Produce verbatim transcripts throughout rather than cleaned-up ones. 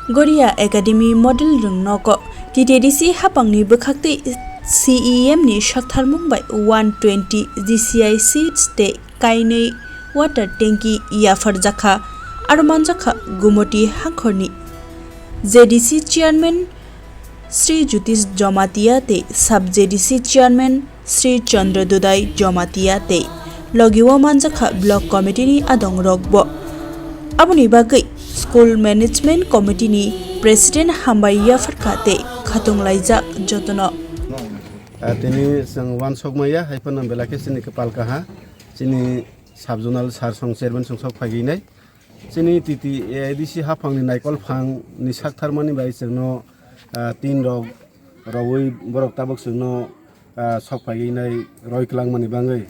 Goria Academy Model Rwngnoko T T D C hapangni bwkhaktwi C E M ni saktharmung bai one twenty G C I seats tei kainwi water tanki yapharjakha. Aro manjakha Gumoti Hakhorni J D C Chairman Sri Jyotish Jamatia tei Sub J D C Chairman Sri Chandra Dudai Jamatia tei logi o manjakha Block Committee ni adong rok bo. Aboni bagwi School Management Committee ni President hambai yapharkha tei khatung laijak jotono. Ah, tini chwng uansuk maya, hai phano belai khe chini kwpal kaha, chini sub zonal sir song chairman song sok phaiginai. Chini T T A D C haphangni naikol phangni saktharmani bai chwngno, ah, tin rok rowui borok tabuk chwngno, ah, sok phaiginai roi kwlangmani bagwi.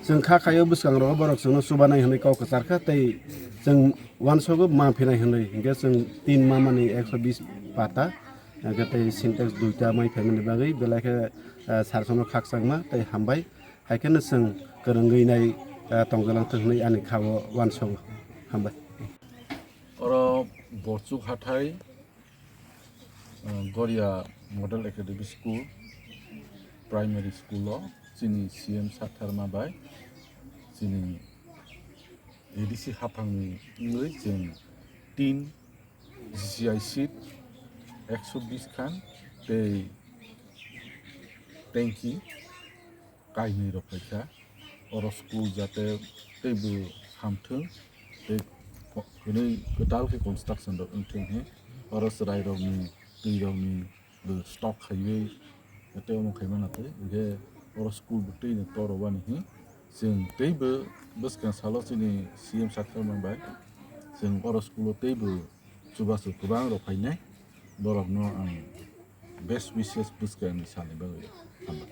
Chwng kha khaio bwskangrogo borok chwngno chubanai hwnwi kok kwchar kha tei chwng uansogo ma phinai hwnwi. Hinkhe chwng tin ma mani ekso bis pata, hinkhe tei Sintex duita mai phaimani bagwi belai khe, ah, sir songno khakchangma tei hambai. Hai kheno chwng kwrwngwi nai, ah, tongjalang thung hwnwi ani kha-o uansogo. Hambai. Oro Borchuk hathai, ah, Goria Model Academy School, Primary School o chini C M saktharma bai chini A D C haphangni wngwi chwng tin G C I seat ekso bis khan tei tanki kainwi rok phaikha. Oro school jate teibo hamthung tei ko-, hwnwi kwtal khe construction rok wngthung he. Oro chwrai rokni, twi rokni bo stock khaiwi tei omo khaimano tei hwnkhe oro school bo twi ni toro bani he. Chwng teibo bwskang salo chini C M saktharma bai chwng oro school o teibo chubachu kwbang rok phainai, borokno ang best wishes bwskangni salni bagwi hambai.